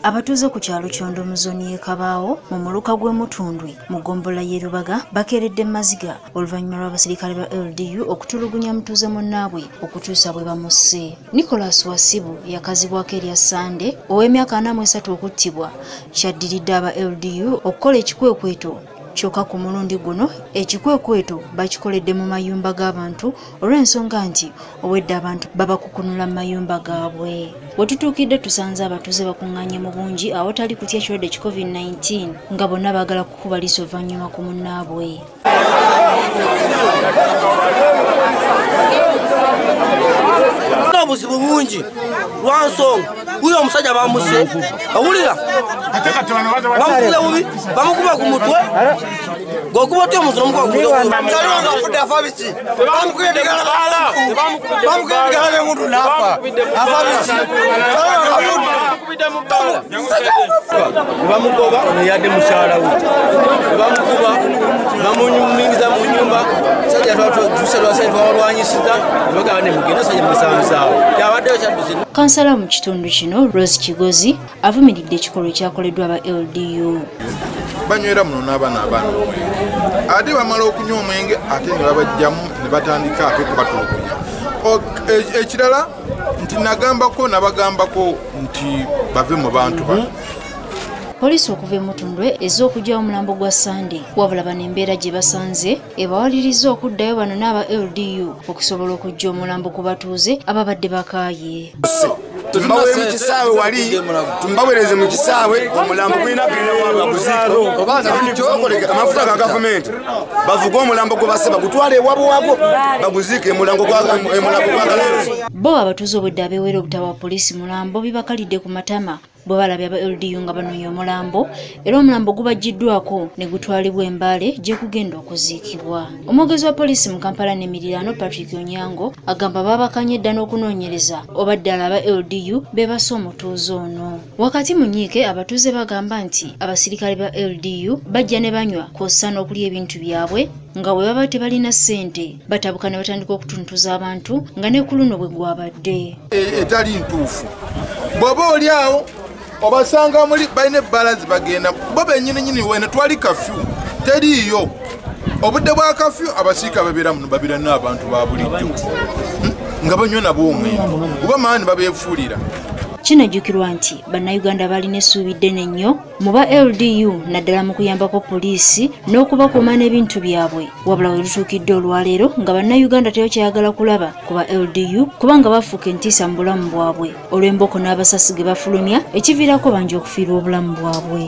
Abatuuze ku kyalo Kyondo mu zooni y'e Kabaawo mu muluka gw'e Mutundwe mu ggombolola y'e Rubaga bakeeredde maziga oluvannyuma lw'abasirikale ba LDU okutulugunya mutuuze munnaabwe okutuusa bwe bamusse. Nicholas Wasibu yakazibwako erya Sande ow'emyaka 43 okuttibwa kyaddiridde aba LDU okukola ekikwekweto. Kyokka ku mulundi guno ekikwekweto bakikoledde mu mayumba g'abantu olw'ensonga nti obwedda abantu babakukunula mu mayumba gaabwe. We tutuukidde tusanze abatuuze bakuŋŋaanye mu bungi awatali kutya ekirwadde ki COVID-19 nga bonna baagala kukuba liiso oluvannyuma ku munnaabwe. Obuzibu bungi lwa nsonga uyo omusajja bamuse awulira bamukuba bubi bamukuba ku mutwe gokuba otya omuntu nomukuba ku mutwe afa biki bamukuba ebigala by'omuntu n'afa afa biki bamugoba ono yadde mukyala we bamukuba bamunyumiriza mu nyumba sajja twalwanyisiza nebagamba ne mugenda sajja musanzaawo kyabaddeyo kyadduze. Kansala mu kitundu kino Rose Kigozi avumiridde ekikolwa ekyakoleddwa aba LDU. Banywera muno n'abaana abaana omwenge ate bamala okunywa omwenge ate ne babajjamu ne batandika ate okubatulugunya. Ekirala nti nagambako nabagambako nti bave mu bantu bano. Poliisi okuva e Mutundwe ezze okuggyawo omulambo gwa Sande wabula bano embeera gye basanze ebawaliriza okuddayo bano n'aba LDU okusobola okuggya omulambo ku batuuze ababadde bakaaye. Tumbawe mu kisaawe wali tumbaweereze mu kisaawe omulambo gulina kubaziika amafuta ga gavumenti bavuge omulambo gwe basse bagutwale ewabwe wagwo baguziike emulambo gwa. Bo abatuuze obwedda abeewera obutaba poliisi mulambo bibakalidde ku matama bwe balabye aba LDU nga banoonya omulambo era omulambo gubaggiddwako ne gutwalibwa e Mbale gye gugenda okuziikibwa. Omwogezi wa poliisi mu Kampala n'emiriraano Patrick Onyango agamba baabakanye dda n'okunoonyereza oba ddala aba LDU be basse omutuuze ono. Wakati mu nyiike abatuuze bagamba nti abasirikale ba LDU bajja ne banywa kw'ossa n'okulya ebintu byabwe nga bwe baba tebalina ssente batabuka ne batandika okutuntuza abantu nga ne ku luno bwe gwabadde. Etali ntuufu bw'oba oli awo obasanga muli balina ebbalazi bagenda bo bennyininyini wene twali kafyu teriiyo obudde bwa kafyu abasiika babeera muno babeera n'abantu ba bulijjo nga banywa nabo omwenge oba maani babeefuulira. Kinajjukirwa nti bannayuganda balina essuubi ddene nnyo mu ba LDU naddala mu kuyambako poliisi n'okubakuuma n'ebintu byabwe wabula we lutuukidde olwaleero nga bannayuganda tebakyayagala kulaba ku ba LDU kubanga bafuuka entiisa mu bulamu bwabwe olw'emboko n'abasasi ge bafulumya ekiviirako bangi okufiirwa obulamu bwabwe.